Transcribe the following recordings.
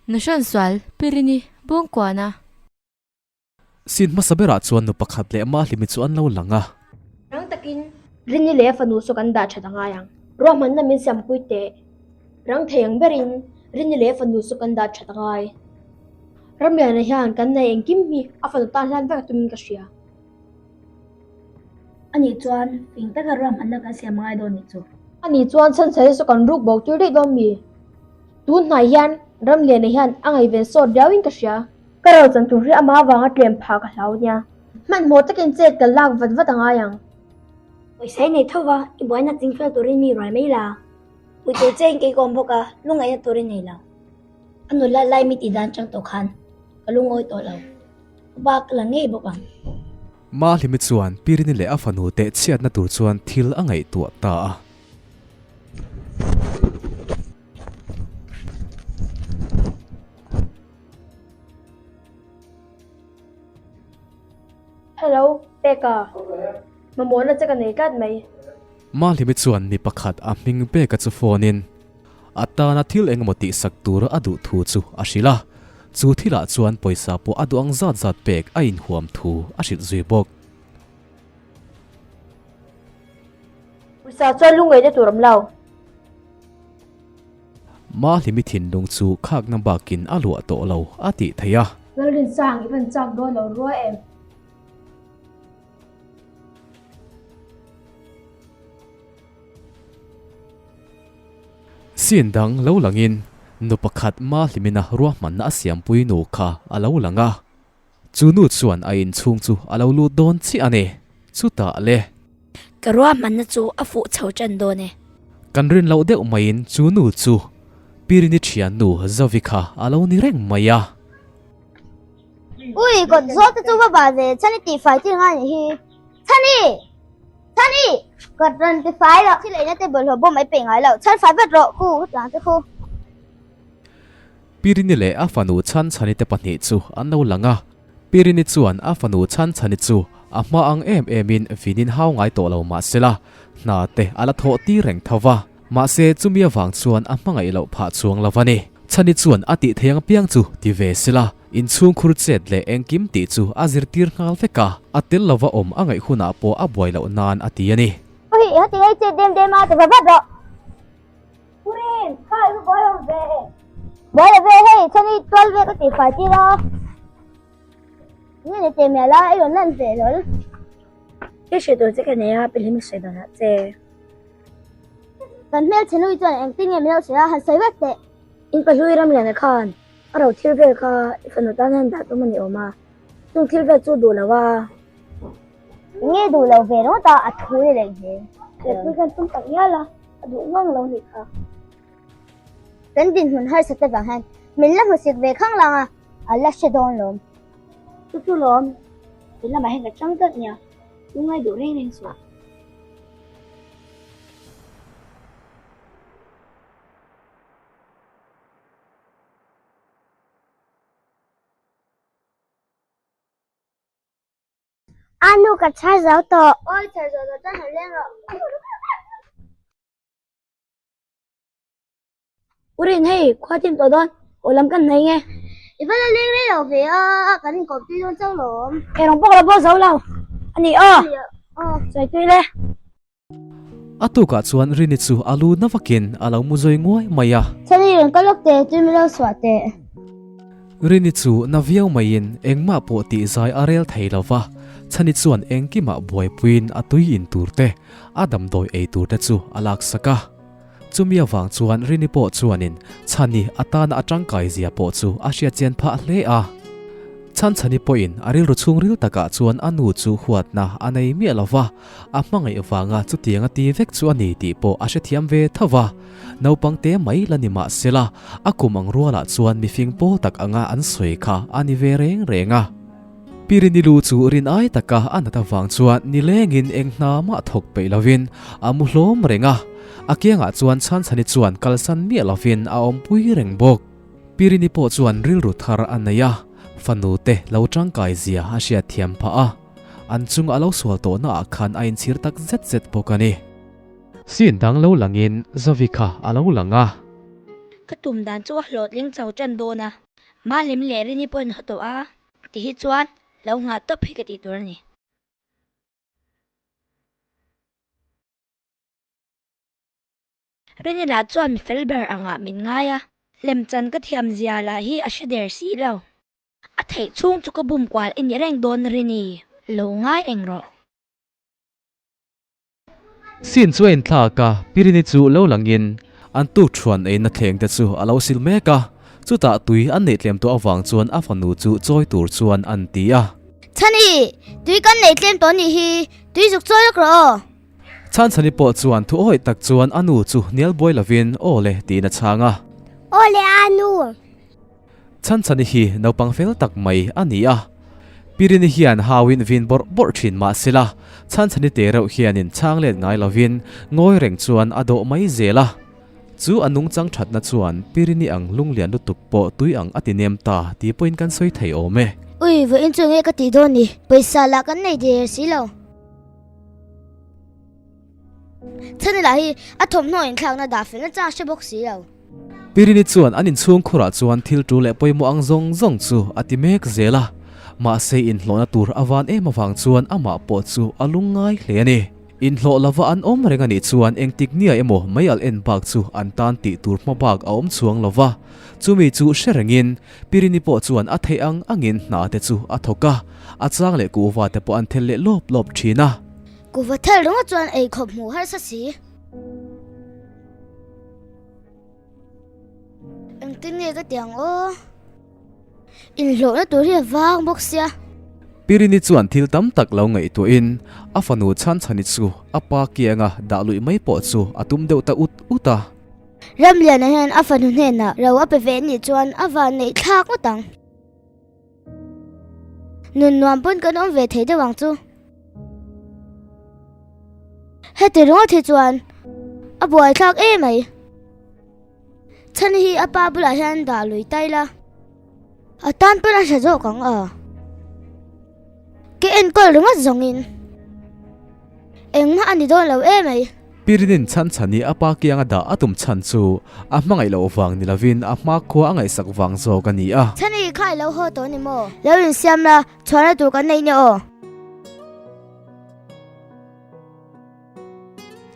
Nuhrawn sual, Pirini, Bungkuana. Scene hmasa berah chuan nu pakhat leh Mahlimi chu an lo lang a. Rang takin Rini leh a fanu saw kan dah that a ngai ang. Ruahmanna min siampui teh. Rang thei ang berin Rini leh a fanu saw kan dah that a ngai. Ramliana hian kan nei engkim hi a fanu tan hlan vek a tumin ka hria. Anih chuan fing taka ruahmanna kan siam ngai dawn nih chu. Anih chuan chhanchhai saw kan ruk bo tir daih dawn mi? Tun hnai hian Ramliana hian a ngaihven sawt riauin ka hria. Ka ro chan tur hi amah avanga tlem phah ka hlau nia. Hmanhmawh takin chet ka lak vat vat a ngai ang. Pawisa i nei tho va, i buaina ching fel turin mi ruai mai la. Pui tur che in kei ka awm bawk a, lungngaihna tur i nei lo. A nula lai mi tih dan chang tawh khan ka lungawi tawh lo. Ka pa ka la ngei bawk ang. Mahlimi chuan Pirini leh a fanu teh chhiatna tur chuan thil a ngaihtuah ta a. Hello, Peka. Mamawhna che ka nei tlat mai. Mahlimi chuan mi pakhat a hming Peka chu phone in a tana thil engemaw tihsak tur a duh thu chu a hrilh a. Chu thilah chuan pawisa pawh a duh ang zat zat pek a inhuam thu a hrilh zui bawk. Pawisa chuan lungngaihna tur awm lo. Mahlimi thinlung chu khakna bakin a luah tawh lo a tih theih a. Lalrinsang i van chak dawn lo rua em? Scene dang lo langin nu pakhat Mahlimina ruahmanna a siampui nu kha a lo lang a. Chu nu chuan a inchhung chu a lo lut dawn chiah a ni. Chutah le. Ka ruahmanna chu a fuh chho tan dawn e. Kan rin loh deuh maiin chu nu chu Pirini thiannu Zovi kha a lo ni reng mai a. Ui, kawt zawk te chu va bah ve, Chhani tihfai tir ngai nih hi. Chhani! Chhani! Kawt rawn tifai loh, thil eina te bawlhhlawh bawm ai peih ngai loh, chhan fai vat rawh, khu, tlangte khu. Pirini leh a fanu Chhanchhani te pahnih chu an lo lang a, Pirini chuan a fanu Chhanchhani chu a hma ang em emin vinin hau ngai tawh lo mah sela, hna te a la thawh tir reng tho va, mahse chumi avang chuan a hmangaih loh phah chuang lo a ni. Chhani chuan a tih thei ang piang chu ti ve sela, inchhungkhur chet leh engkim tih chu a zirtir nghal vek a, a tel lova awm a ngaih hunah pawh a buai loh nan a ti a ni. Hi, heti hei chet dem dem a ti va vat rawh. Purin, kha i va buai lo ve. Buai lo ve hei, chhan i tual ve ka tih fai tir a. Nge ni teh mial a, i rawn lan ve hlawl. I hre tur che ka nei a, Pilhim i sawi dan ah che. Kan hmelchhe nui chuan engtin nge min lo hrilh a, han sawi vek teh. In pahlui Ramliana khan a ro thil vel kha i fanu tan hian dah tum a ni awm a, chung thil vel chu duh lo a. Nge duh lo ve ringawt a, a thu ni leh hle. Lehpui khan tum tak ngial a. A duh ngang lo nih kha. Kan dinhmun harsat te vang hian min la hmusik ve khang lang a, a la hre dawn lawm. Chu chu lawm, in lamah hian ka chang tlat nia, lungngai duh reng reng suh. A nu ka chhar zo tawh. Awi chhar zo tawh chuan han leng rawh. Urin hei khua tim tawh dawn aw lam kan hnai nge. I va la leng rei lo ve a kan inkawp tui dawn chauh lawm. Ei rawng pawh ka la bawl zo lo a ni aw. Sawi tui le. A tukah chuan Rini chu a lu na vakin a lo mu zui nguai mai a. Chhani rawn kal lawk teh, tui min lo suah teh. Rini chu na viau maiin engmah pawh tih zai a rel thei lo va, Chhani chuan engkimah buaipuiin a tui in tur te, a damdawi ei tur te chu a laksak a. Chumi avang chuan Rini pawh chuanin Chhani atana a tangkai zia pawh chu a hriatchian phah hle a. Chhan Chhani pawhin a rilru chhungril takah chuan a nu chu huatna a nei miah lo va, a hmangaih vanga chutiang a ti vek chu a ni tih pawh a hrethiam ve tho va. Naupang te mai la ni mah sela, a kum ang rualah chuan mifing pawl tak anga an sawi kha a ni ve reng reng a. Pirini lu chu rin ai taka a nat avang chuan nilengin eng hna mah thawk peih lovin a mu hlawm reng a, a kiangah chuan Chhanchhani chuan kalsan miah lovin a awmpui reng bawk. Pirini pawh chuan rilru thar a nei a, fanu te lo tangkai zia a hriat thiam phah a, an chung a lo sual tawhna ah khan a inchhir tak zet zet bawk a ni. Scene dang lo langin Zovi kha a lo lang a. Ka tum dan chu a hlawhtling chho tan dawn a, Mahlim leh Rini pawhin haw tawh a, ti hi chuan lo nghah tawp hi ka tih tur a ni. Rini lah chuan mi fel ber angah min ngai a, lemchan ka thiam zia lah hi a hre der si lo. A theih chhung chu ka bum kual i ni reng dawn Rini, lo ngai reng rawh. Sin chu a inthlak a, Pirini chu lo langin an tukṭhuan eina thleng te chu a lo sil mek a, chutah tui an neih tlem tawh avang chuan a fanu chu chawi tur chuan an ti a. Chhani, tui kan neih tlem tawh nih hi, tui zuk chawi lawk rawh aw. Chhanchhani pawh chuan thu awih tak chuan a nu chu hnial buai lovin aw le tiin a chhang a. Aw le a nu. Chhanchhani hi naupang fel tak mai a ni a. Pirini hian hauin vin bawrh bawrh thin mah sela, Chhanchhani te reuh hianin chhang let ngai lovin ngawi reng chuan a dawh mai zel a. Chu a nungchang thatna chuan Pirini ang lunglian lutuk pawh tui ang a ti nem ta tih pawhin kan sawi thei awm e. Ui, vawiin chu enge ka tih dawn ni? Pawisa lah kan nei der si lo. Chhani lah hi a thawmhnaw inthlakna dah felna chang hre bawk si lo. Pirini chuan an inchhung khurah chuan thil tul leh pawimawh ang zawng zawng chu a ti mek zel a, mahse inhlawhna tur a van em avang chuan amah pawh chu a lungngai hle a ni. Inhlawh lova an awm reng a nih chuan engtik nia emaw mei alh en bak chu an tan tih tur hma bak a awm chuang lo va, chumi chu hre rengin Pirini pawh chuan a theih ang angin hna te chu a thawk a, a chang leh kuhva te pawh an thel leh lawp lawp thin a. Kuhva thel ringawt chuan ei khawp hmuh harsa si. Engtin nge ka ti ang aw? Inhlawhna tur hi a vang bawk sia. Pirini chuan thil tam tak lo ngaihtuahin a fanu Chhanchhani chu a pa kianga dah luih mai pawh chu a tum deuh ta ut ut a. Ramliana hian a fanu hnenah ro a pe ve anih chuan a van neih thlak ngawt ang. Nun nuam pawn kan awm ve thei deuh ang chu. Heti ringawt hi chuan a buai thlak em mai. Chhani hi a pa bulah hian dah lui tai la. A tan pawn a hre zawk ang a. Ke enkawl ringawt zawngin engmah a ni dawn lo em mai. Pirinin chhan chhan hi a pa kianga dah a tum chhan chu a hmangaih loh vang ni lovin a hmakhua a ngaihsak vang zawk a ni a. Chhani kha i lo haw tawh ni maw? Lo insiam la, chhuahna tur kan nei nia aw.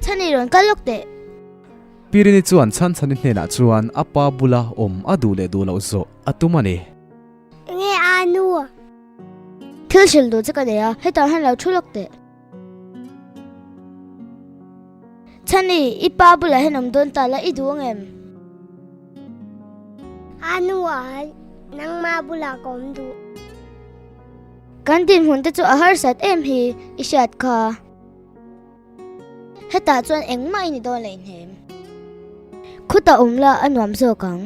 Chhani rawn kal lawk teh. Pirini chuan chhan chhani hnenah chuan a pa bula awm a duh leh duh loh zawh a tum a ni. Enge a nu? Thil hrilh duh che ka nei a, hetah hian lo thu lawk teh. Chhani, i pa bulah hian awm dawn ta la, i duh ang em? A nu ah nangmah bulah ka awm duh. Kan dinhmun te chu a harsat em hi i hriat kha. Hetah chuan engmah i ni dawn leh hnem. Khutah awm la a nuam zawk ang.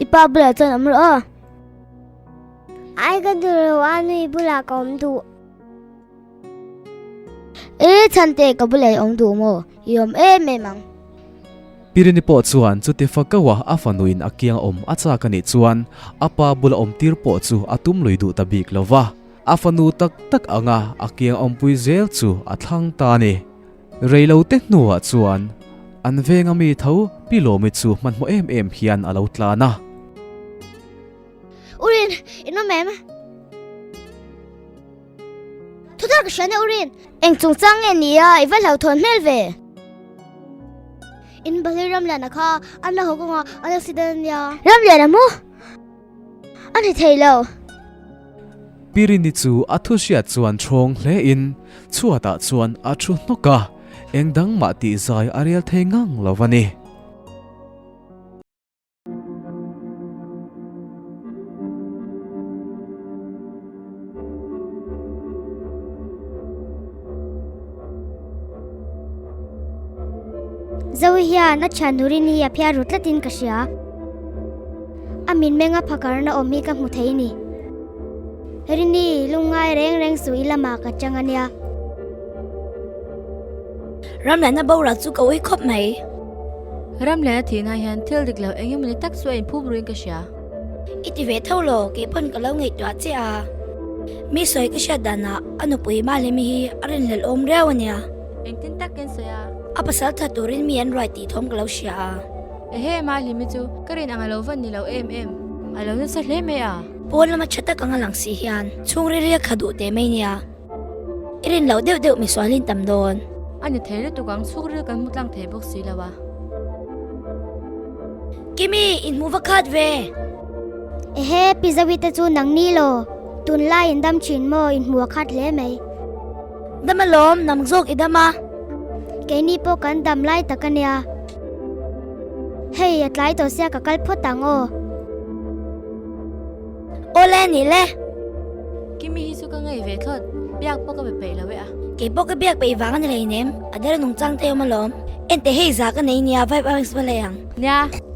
I pa bulah chuan awm rawh aw. Ai ka duh lo a nui bulah ka awm duh. E Chhante ka bulah i awm duh maw? I awm em em ang. Pirini pawh chuan chuti fakaua a fanuin a kiang awm a chak a nih chuan a pa bula awm tir pawh chu a tum lui duh ta bik lo va. A fanu tak tak anga a kiang awmpui zel chu a thlang ta a ni. Reilote hnuah chuan an venga mi tho Pi Lawmi chu hmanhmawh em em hian a lo tlan a. Urin, in awm em? Thuthar ka hria nia Urin, eng chungchang nge ni a, i va hlauhthawn hmel ve. In Bahlui Ramliana kha an la haw kawngah an accident a nia. Ramliana maw? A ni thei lo. Pirini chu a thu hriat chuan ṭhawng hle in chhuatah chuan a ṭhu hnawk a, eng dang mah tih zai a rel thei ngang lo a ni. Zoe hian a thian Nurin hi a phiar ru tlatin ka hria. A mitmenga phakarna awm hi ka hmu thei ni. Rini, lungngai reng reng suh i lamah ka chang a nia. Ramliana boral chu ka ui khawp mai. Ramliana thihna hian thil dik lo eng emawni tak chu a inphup ruin ka hria. I ti ve tho lo, kei pawn ka lo ngaihtuah che a. Mi sawi ka hriat danah a nupui Mahlimi hi a rinhlelh awm riau a nia. Engtin tak kan sawi a? A pasal tha turin mi an ruai tih thawm ka lo hria a. Ehe Mahlimi chu ka rin ang a lo van ni lo em em. A lo nasa hle mai a. Pawn lama tha tak anga lang si hian chhungril hi a kha duh teh mai nia. I rin loh deuh deuh misual in tam dawn. A ni thei lutuk ang chhungril kan hmu tlang thei bawk si lo a. Kimi, inhmuh va khat ve. Ehe, Pi Zawi te chu nang ni law. Tunlai in dam thin maw inhmuh a khat hle mai. Dam alawm, nang zawk i dam a. Keini pawh kan dam lai tak a nia. Hei, a tlai tawh sia ka kal phawt ang aw. Awle ni le. Kimi hi chu ka ngei ve thlawt, biak pawh ka be peih lo e a. Kei pawh ka biak peih vang a ni hleinem, a dera nungchang te awm alawm. Enteh hei za ka nei nia, vibe a mix va leh ang. Nia.